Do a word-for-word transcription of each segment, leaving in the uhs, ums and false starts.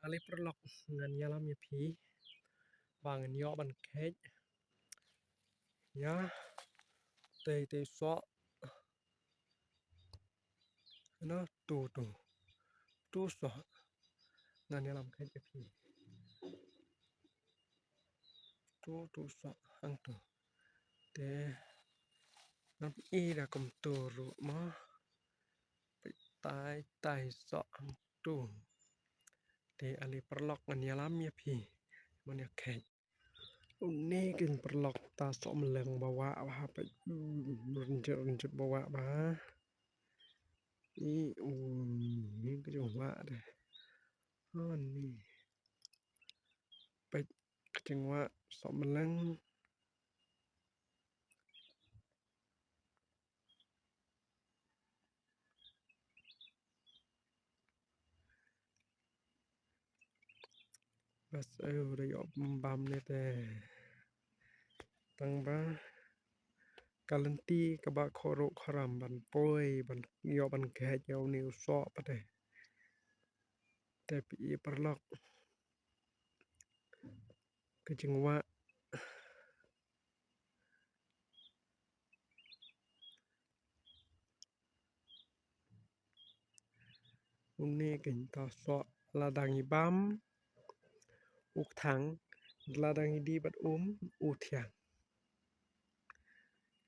Ale paralok, ngan ïalam ïa phi ba ngan ïoh ban kheit ïa tei tei soh. Na tu tu tu soh ngan ïalam kheit ïa phi. Tu tu soh hangtu. Te ngan pyni da kumtu ruh mo. Peit tai tai soh hangtu. Te ale paralok ngan ïalam ïa phi ban ïa kheit. Une keiñ paralok ta soh mylleng ba wah bha, peit, mm, rynjut rynjut ba wah bha. Ni, um, ni ka jingwah de. Oh, ni. Peit ka jingwah soh mylleng. Bas, eh, u da ïoh bam ne te. Tang ba ka lynti kaba khoro khoram ban poi ban ïoh ban kheit ïa une u soh pat te. Te phi i paralok ka jingwah. Une keiñ ta soh, lada ngi bam u kthang, lada ngi die bad um u thiang.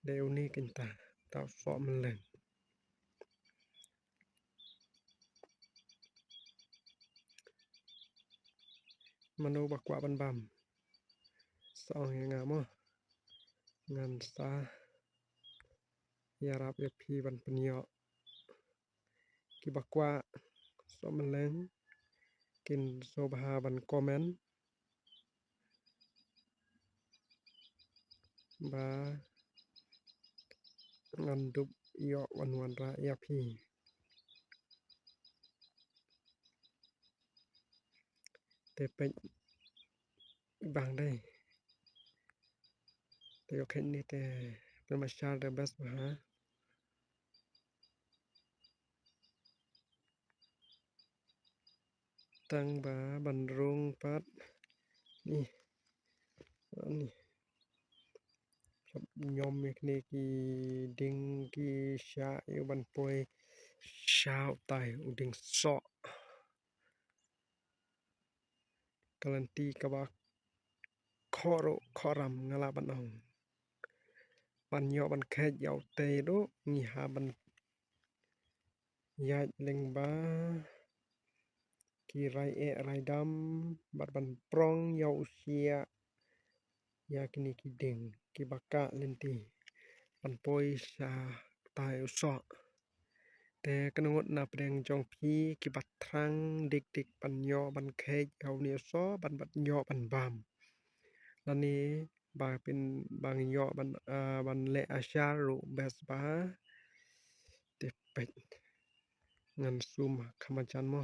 Dei une keiñ ta, ta soh mylleng. Mano ba kwah ban bam, sa ong ïa nga mo. Ngan sa ïarap ïa phi ban pynïoh. Kiba kwah soh mylleng kin sngewbha ban comment ba ngan dup ïoh wan wanrah ïa phi. Te peit bang dei. Te ïoh kheit ne te pynmashar te best bha. Tang ba ban rung pat. Ni. Ni. Sop ñiom ïa kine ki dieng ki sha ïa ban poi sha utai u dieng soh. Ka lynti kaba khoro khoram nga lah ban ong. Ban ïoh ban kheit ïa utei ruh ngi hap ban ïaid lyngba ki rai eh rai dam bad ban prong ïa u siah ïa kine ki dieng kiba kah lynti ban poi sha tai u soh. Te kynnoh ngut na pdeng jong phi kiba thrang dik dik ban ïoh ban kheit ïa une u soh ban ban ïoh ban bam. Lane ba phin ban ïoh ban, ah, ban leh ashar ruh best bha. Te peit ngan sum kham jan mo.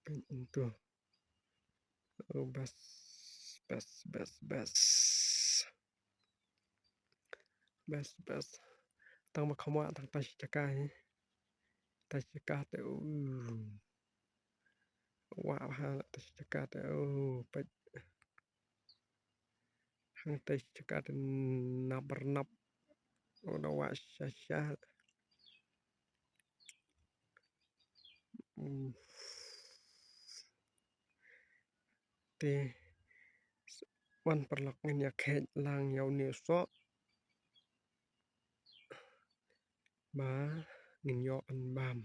Peit ntu. Oh, best, best, best, best. Best, best. Tang ba kham wah tang tai shi jaka hi. Tai shi jaka te, uh. Wah bha tai shi jaka te, uh, peit. Hangtai shi jaka te nap byrnap. U da wah sha sha. Hmm. Te wan paralok ngin ïa kheit lang ïa une u soh. Ba ngin ïoh ban bam.